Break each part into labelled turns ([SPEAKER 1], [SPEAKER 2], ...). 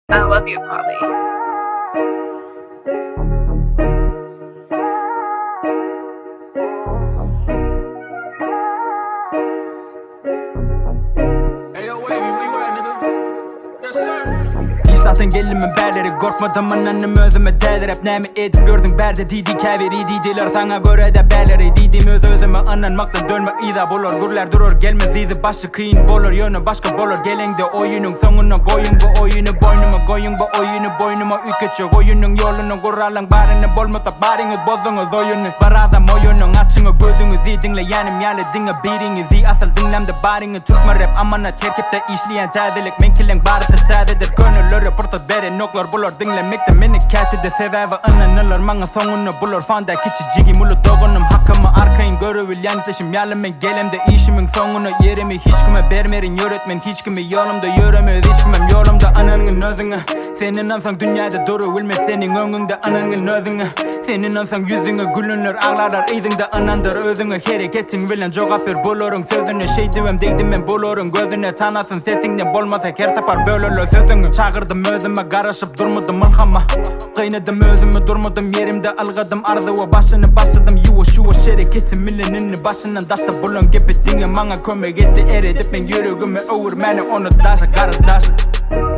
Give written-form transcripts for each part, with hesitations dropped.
[SPEAKER 1] I love you Bobby.
[SPEAKER 2] Hiç zatdan geldim men bärlere Gorkmadym ynandym özüme dälirep Näme edip ýördüň bärde diýdi käbiri Diýdiler saňa görä-de bärleri Diýdim öz-özüme ynanmakdan dönme yza Bular gürlär durar gelmez yzy Başy kyn bolar ýöne başga bolar Geleňde oýunyň soňuna goýuň bu oýuny boýnuma Goýuň bu oýuny boýnuma üýtgetjek oýunyň ýoluny Guralyň baryny bolmasa baryňyz bozduňyz oýuny Bir adam oýunyň açyňy gözüňizi Diňleýänim ýaly diňe biriňizi Asyl diňlämde baryňy Türkmen rap amanat her kepde işleýän täzelik Meňkileň barysy täzedir könelere pursat berenoklar bular Diňlemekde meni kätede sebäbi ynanyrlar maňa soňunda bular Fanda kiçi jigim uly doganym hakymy arkaýyn görebilýän isleşim ýaly men Gelemde işimiň soňuna ýerimi hiç kime bermerin ýöretmen hiç kimi ýolumda ýöremez hiç kimem ýolumda ynangyn özüňe Sen ynansaň dünýäde durubilmez seniň öňüňde ynangyn özüňe Sen ynansaň ýüzüňe gülenler aglarlar yzyňda ynandyr özüňe hereketiň bilen jogap ber bularyň sözüne şeýdibem degdim men bularyň gözüne tanasyn sesiňden bolmasa her sapar bölerler sözüňi çagyrdym özüme garaşyp durmadym ylhama Gynadym özümi durmadym ýerimde ylgadym arzuwa başyny başladym ýuwaş ýuwaş hereketim bilen indi başyndan daşda bolan gepi diňe maňa kömek etdi eredip meň ýüregimi öwürmäne ony daşa gara daşa.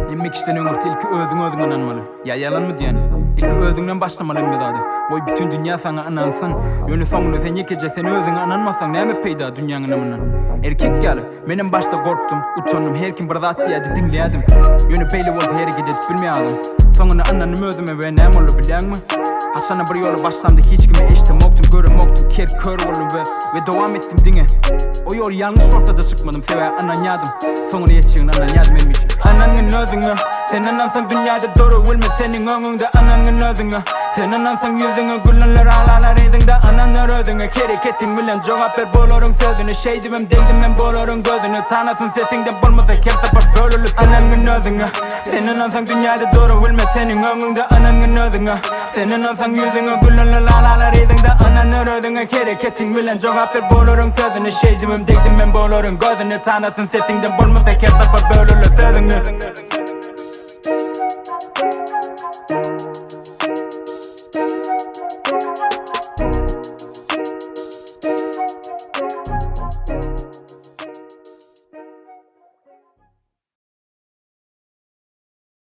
[SPEAKER 2] Hemme kişiden öňürti ilki özüň özüňe ynanmaly. Ýa ýalanmy diýýän? Ilki özüňden başlamaly hemme zady. Goý bütin dünýä saňa ynansyn. Ýöne soňunda sen ýekeje sen özüňe ynanmasaň näme peýda dünýäň ynamyndan. Erkek ýaly. Menem başda gorkdum, utandym, her kim bir zat diýýärdi, diňleýärdim. Ýöne beýle bolsa hereket edip bilmeýär adam. Soňunda ynandym özüme we näme boldy bilýäňmi? Haçanda bir ýola başlamda hiç kimi eşdemokdym, göremokdym, ker kör boldum we we dowam etdim diňe. O ýol ýalňyş bolsada çykmadym, sebäbi ynanýadym. Soňuna ýetjegine ynanýadym hemişe. Ynangyn özüňe, sen ynansaň dünýäde durup bilmez seniň öňüňde ynangyn özüňe. Sen ynansaň ýüzüňe gülenler aglarlar yzyňda ynandyr özüňe hereketiň bilen jogap ber bularyň sözüne şeýdibem degdim men bularyň gözüne tanasyn sesiňden bolmasa her sapar bölülip ynangyn özüňe Sen ynansaň dünýäde durup bilmez seniň öňüňde ynangyn özüňe Sen ynansaň ýüzüňe gülenler aglarlar yzyňda ynandyr özüňe hereketiň bilen jogap ber bularyň sözüne şeýdibem degdim men bularyň gözüne tanasyn sesiňden bolmasa her sapar bölülip sözüňe.